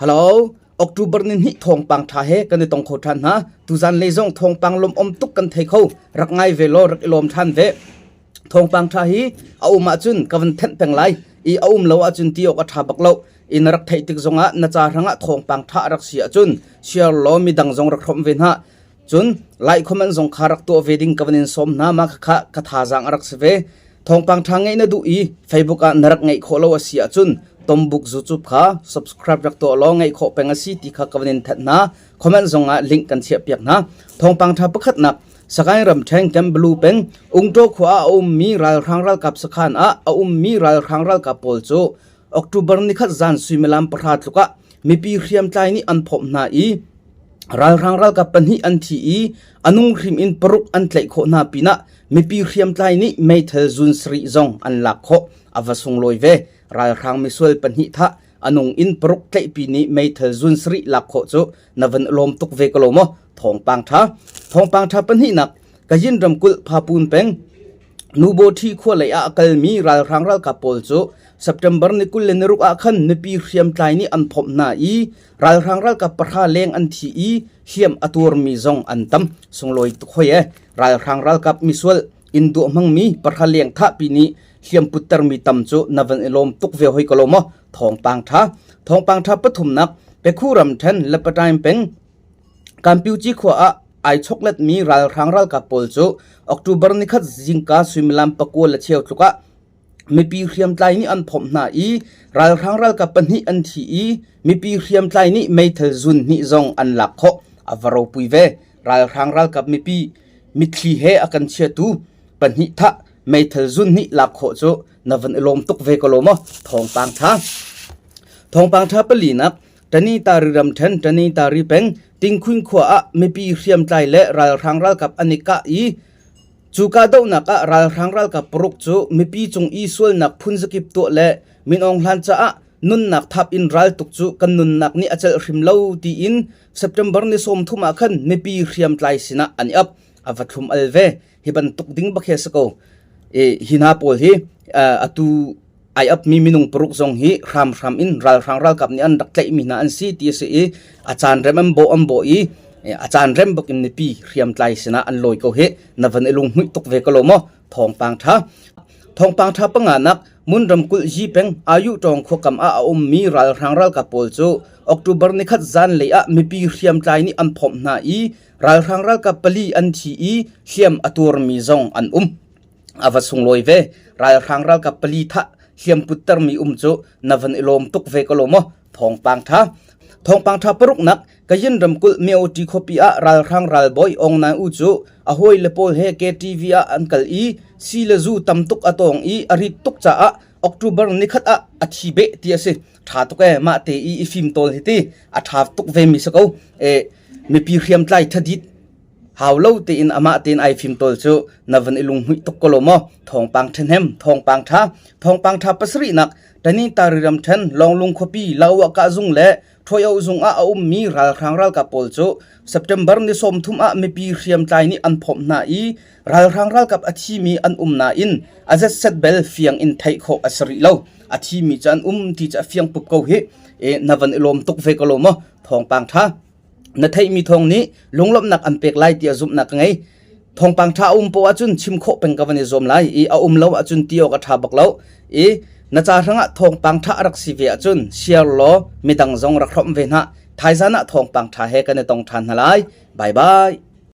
Hello, October ni hnih thawngpang ṭha he kan i tong kho ṭhan hna. Tuzan lei zong thawngpang lawmawm tuk kan thei kho. Rak ngai ve law rak i lawm ṭhan ve. Thawngpang ṭha hi a um ahcun ka van thenh peng lai i a um lo ahcun ti awk a ṭha bak lo. I na rak theih tik zongah na ca hrangah thawngpang ṭha a rak si ahcun share law midang zong rak hrawmh ve hna. Cun like comment zong kha rak tuah ve ding ka van in sawm hna. Mah khakha ka thazaang a rak si ve. Thawngpang ṭha ngeih na duh i Facebook ah na rak ngeih khawh lo a si ahcun Tombuk YouTube kha subscribe rak tuah law ngeih khawh peng a si ti kha ka van in thanh hna. Comment zong ah link kan chiah piak hna. Thawngpang ṭha pakhatnak Sagaing ramṭhen Kemblu peng Ungtaw khua ah a ummi ralhrang ralkap sakhan ah a ummi ralhrang ralkap pawl cu October nikhat zan suimilam pahra tluk ah mipi hriamtlai nih an phomh hna i ralhrang ralkap pahnih an thi i a nung hrim in paruk an tlaih khawh hna pinah mipi hriamtlai nih meithal zun sarih zong an lak khawh. A va sunglawi ve. Ralhrang misual pahnih thah a nung in paruk tlaihpi nih meithal zun sarih lak khawh cu na van lawm tuk ve ko lo maw? Thawngpang ṭha. Thawngpang ṭha pahnihnak Kayin ramkulh Phapun peng Nubo Thi khua lei ah a kalmi ralhrang ralkap pawl cu September ni 26 ah khan mipi hriamtlai nih an phomh hna i ralhrang ralkap pahra leng an thi i hliam a tuarmi zong an tam. Sunglawi tuk hoi e. Ralhrang ralkap misual inn duah hmangmi pahra leng thahpi nih hliam puttermi tam cu na van i lawm tuk ve hoi ko lo maw? Thawngpang ṭha. Thawngpang ṭha pathumnak Pekhu ramṭhen Lepataim peng Kampiuci khua ah ai chokletmi ralhrang ralkap pawl cu October nikhat zingka suimilam pakua le cheu tluk ah mipi hriamtlai nih an phomh hna i ralhrang ralkap pahnih an thi i mipi hriamtlai nih meithal zun hnih zong an lak khawh. A va ropui ve. Ralhrang ralkap mipi mitthli he a kan chiatu pahnih thah meithal zun hnih lak khawh cu na van i lawm tuk ve ko lo maw? Thawngpang ṭha. Thawngpang ṭha palinak Tani Tari ramṭhen Tani Tari peng Tingkhuin khua ah mipi hriamtlai le ralhrang ralkap an i kah i cu kahdohnak ah ralhrang ralkap paruk cu mipi cung i sualnak phunzakip tuah le Min Aung Hlaing caah nunnak thap in raltuk cu kan nunnak nih a celh hrim lo tiin September ni 30 ah khan mipi hriamtlai sinah an i ap. A va thlum al ve. Hi bantuk ding bak hi a si ko. I hi hna pawl hi atu ai apmi minung paruk zong hi hramhram in ralhrang ralkap nih an rak tlaihmi hna an si ti a si i a caan rem an bawh an bawh i a caan rem bak in mipi hriamtlai sinah an lawi ko hi na van i lunghmuih tuk ve ko lo maw thawngpang ṭha thawngpang ṭha panganak Mun ramkulh Yi peng Ayu Tawng khuakam ah a ummi ralhrang ralkap pawl cu October nikhat zanlei ah mipi hriamtlai nih an phomh hna i ralhrang ralkap pali an thi i hliam a tuarmi zong an um. A va sunglawi ve. Ralhrang ralkap pali thah hliam puttermi um cu na van i lawm tuk ve ko lo maw? Thawngpang ṭha. Thawngpang ṭha paruknak Kayin ramkulh Myo-ṭi khuapi ah ralhrang ralbawi Aung Naing U cu a hawile pawl he KTV ah an kal i si le zu tam tuk a tawng i a rit tuk caah October nikhat ah a thi beh ti a si. Ṭha tuk ee mah te i i fim tawl hi ti a ṭha tuk ve mi si ko. E mipi hriamtlai thadit hau lo tein amah tein ai fim tawl cu na van i lunghmuih tuk ko lo maw? Thawngpang ṭhahnem, thawngpang ṭha, thawngpang ṭha pasarihnak Tani Tari ramṭhen Lawnglung khuapi Lawa kahzung le Ṭhuaio zung ah a ummi ralhrang ralkap pawl cu September ni 30 ah mipi hriamtlai nih an phomh hna i ralhrang ralkap a thimi an um nain a zetset bel fiang in theih khawh a si rih lo. A thimi cu an um ti cu a fiang pup ko hih. E, na van i lawm tuk ve ko lo maw? Thawngpang ṭha. Na theihmi thawng nih lunglawmhnak an pek lai tiah zumhnak ka ngei. Thawngpang ṭha a um poah ahcun chim khawh peng ka van i zuam lai i a um lo ahcun ti awk a ṭha bak lo. I na ca hrangah thawngpang ṭha a rak si ve ahcun share law midang zong rak hrawmh ve hna. Thaizan ah thawngpang ṭha he kan i tong ṭhan hna lai. Bye bye.